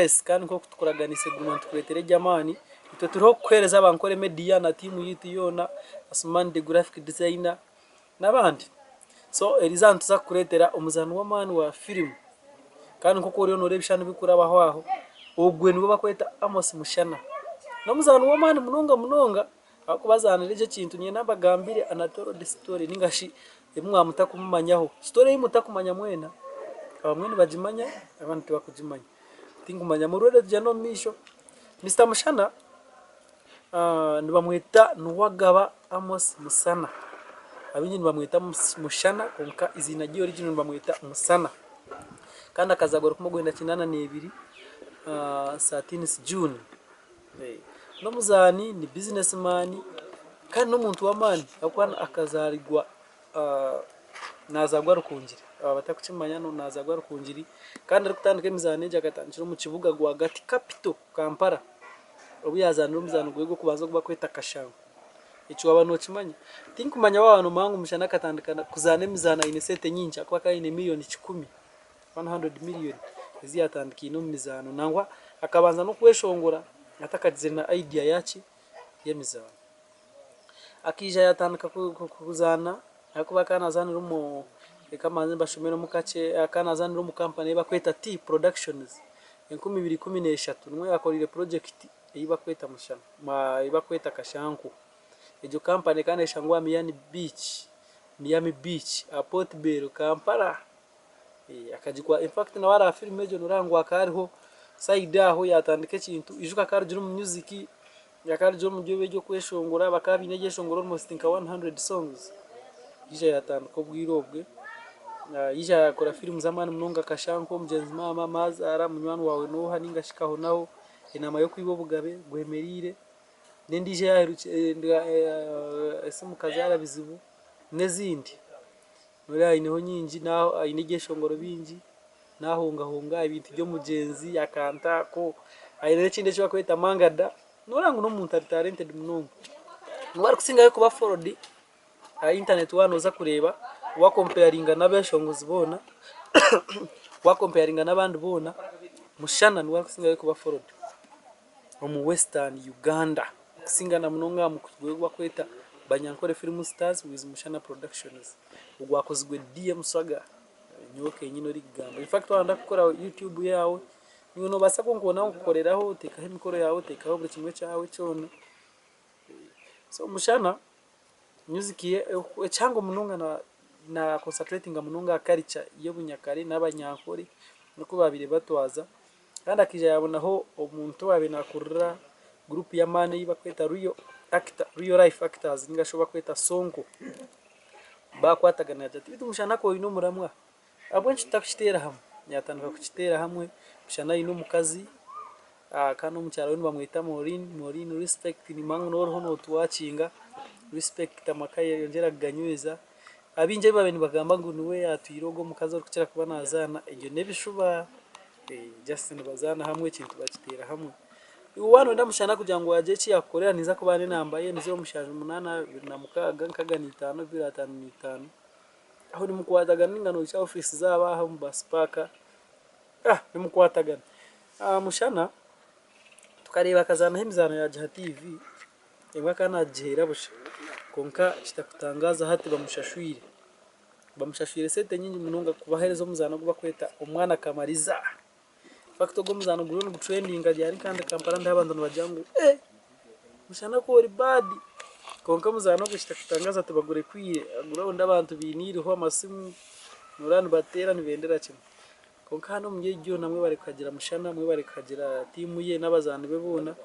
Yes kandi nk'oku tukuraganise guma nitukureetera eby'amaani, itwe turiho kukuheereza aba Nkore Media na tiimu yaitu yoona, Asuman the graphic designer n'abandi. So eriizooba nituza kukureetera omuzaani w'amaani wa firimu kandi nk'oku oriyo nooreeba ebishushani birikurabaho aho, ogwe niwe barikweta Amos Mushana. N'omuzaani w'amaani munonga munonga ahakuba azaanire eki ekintu niinyenda mbagambire untold story ninga shi ebi mwaba mutarikumumanyaho. Story ei mutarikumanya mwena, abamwe nibagimanya abandi tibakugimanya. Tinkumanya murore tugyende omu maisho. Mister Mushana nibamweta Nuwagaba Amos Musana. Abaingi nibamweta Mushana kwonka eiziina rye original nibamweta Musana. Kandi akazaarwa rukumi rwenda kinaana n'ebiri thirteenth June. N'omuzaani, ni business man kandi n'omuntu w'amaani ahabw'okuba akazaarwa nazaarwa Rukungiri. Abatarikukimanya nazaarwa Rukungiri kandi arikutandika emizaano egi akatandikira omu kibuga rwagati capital Kampala obu yazaanire omuzaano gwe gw'okubanza ogu barikweta Kashango. Ekyo waaba nookimanya? Tinkumanya waaba noomanya ngu Mushana akatandika kuzaana emizaano aine sente nyingi ahakuba akaba aine miriyoni kikumi. 100 million ezi yaatandikiine omu mizaano. Nangwa akabanza n'okweshongora atakagizire na idea yaaki? Y'emizaano. Akaija yaatandika kuzaana ahakuba akaba naazaanira omu reka mbanze mbashomeremu kakye, akaba naazaanira omu kampani ei barikweta T Productions 2013 nimwo yaakoreire purojekiti ei barikweta Mushana ei barikweta Kashanku. Egyo kampani ekaba neeshangwa aha Miami Beach, Miami Beach aha Portbell Kampala. Akagikwa in fact nawe aha firimu egyo noreeba ngu hakaba hariho sayidi aho yatandika ekintu ijuka akaba arugire omu music akaba arugire omuri ebi ebyokweshongora bakaba baine ebyeshongoro almost nka 100 songs yaija yatandika obwire obwe yaija yakora firimu z'amaani munonga nka Shanku, Omugyenzi Maama, Maazaara, Munywani Waawe Nooha ninga shi Kahonaho, Enaama y'okwiba obugabe, Gwemereire n'endiijo eyaherukire Esimu Kazaara Bizibu n'ezindi. Oriya aineho nyingi aine ebyeshongoro bingi nahungahunga ebintu by'omugyenzi akantu ako, aine n'ekindi eki barikweta mangada, noreeba ngu n'omuntu ari talented munonga. Niwe arikusingayo kuba followed aha internet waaba nooza kureeba wakomparinga n'abeshongozi boona, wakomparinga n'abandi boona, Mushana niwe arikusingayo kuba followed. Omu Western Uganda okusinga na munonga aha mukutu ogu barikweta Banyankore Film Stars with Mushana Productions ogwakozirwe DM Swaga nyowe kenyini orikugamba. In fact waaba kukora YouTube yaawe naiwe noobaasa kwonka kukoreraho oteekaho emikoro yaawe oteekaho buri kimwe kyawe kyona. So Mushana music ye ekihango munonga na concentratinga munonga aha culture y'obunyakare n'abanyankore n'oku baabaire batwaza. Kandi akaija yaabonaho omuntu owaabaire naakurira guruupu y'amaani ei barikweta Real Actor, Real Life Actors nainga shi ou barikweta Sonko. Baakwatagana yaagira ati, beitu Mushana ku oine omuramwa, ahabw'enki tutakukiteera hamwe? Yaatandika kukiteera hamwe, Mushana aine omukazi kandi omukyara we nibamweta Maureen, Maureen Respect niimanya ngu n'oriho nootuwakinga, Respect amaka yayongyera kuganyweza. Abaingi abu baabaire nibagamba ngu niwe yaatwire ogwo omukazi orikukira kuba naazaana, ebyo n'ebishuba. Just nibazaana hamwe ekintu bakiteera hamwe. Iwe waaba nooyenda Mushana kugira ngu agire eki yaakukorera ninza kubaha n'enamba ye ni 078 26 65 255. Aho nimukwatagana nainga noohika aha ofiisi zaabo aha omu bus park, nimukwatagana. Mushana tukareeba akazaanaho emizaano yaagiha tiivi. Emwe akaba naagiheera busha kwonka kitakutangaaza hati bamushashwire. Bamushashwire esente nyingi munonga kubaheereza omuzaano ogu barikweta Omwana Kamariza. In fact ogwo omuzaano guriyo nigutrendinga ryari kandi Kampala ndiho abantu nibagira ngu eh Mushana ku ori bad. Kwonka omuzaano ogwo kitakutangaaza tibagurekwire guriho abantu baine eiriho amasimu noreeba nibateera nibendera kimwe. Kwonka hanu omuri egi yoona mwebare kuhagira Mushana, mwebare kuhagira tiimu ye n'abazaani be boona.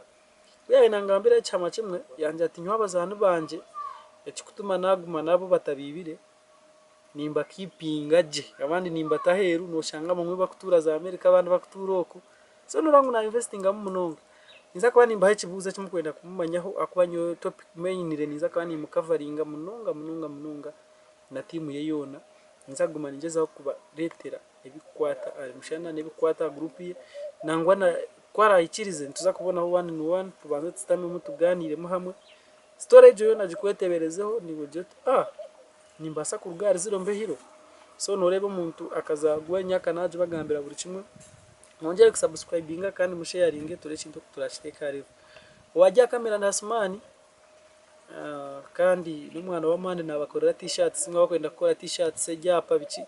Ku yaabaire nangambira ekihama kimwe, yangira ati, Nyowe abazaani bangye ekikutuma naaguma nabo batabiibire, nimbakiipinga gye. Abandi nimbata aheeru, nooshanga abamwe bakutuura za America abandi bakutuura oku. So nooreeba ngu nainvestingamu munonga. Ninza kuba nimbaha ekibuuzo eki murikwenda kumumanyaho ahakuba nyowe topic mainly ninza kuba nimukavaringa munonga munonga munonga na tiimu ye yoona. Ninza kuguma ningyezaho kubareetera. Ebikukwata ahari Mushana n'ebikukwata aha guruupu ye. Nangwa na ku araikirize nituza kubonaho one on one tubanze tusitamemu tugaaniiremu hamwe. Story egyo yoona gikweteberezeho naiwe ogire oti ah nimbaasa kuruga ahari ziro mbe hiro. So nooreeba omuntu akazaarwa enyaka naagibagambira buri kimwe. Mwongyere kusubscribinga kandi musheyaringe turebe ekintu oku turakiteeka aha level. Owagye aha camera ni Asuman kandi n'omwana w'amaani nabakorera t-shirts mwaba kwenda kukora t-shirts ebyapa biki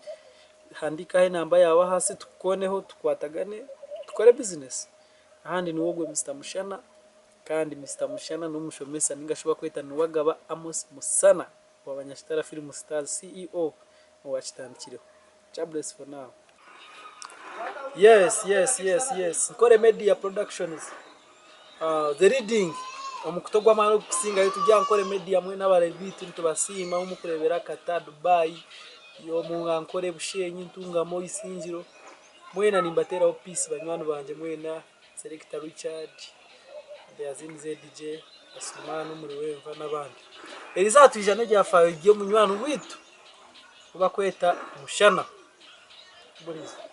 handiikaho enamba yaawe ahansi tukukooneho tukwatagane tukore business. Ahandi niwe ogwe Mister Mushana kandi Mister Mushana n'omushomesa ninga shi bakweta Niwagaba Amos Musana owa Banyakitara Film Stars CEO owakitandikireho. Jah bless for now. Yes yes yes yes Nkore Media Productions uh, the leading omukutu ogw'amaani ogukusingayo turi aha Nkore Media mwena abareebi baitu nitubasiima ahu mukureebera Qatar, Dubai, omu Ankore, Bushenyi, Ntungamo, Isingiro mwena nimbateeraho peace banywani bangye mwena Selector Richard, Deazin ZJ, Asuman omuri Wenva n'abandi. Erizooba twija n'ebyafaayo by'omunywani waitu ou bakweta Mushana. Buriizo.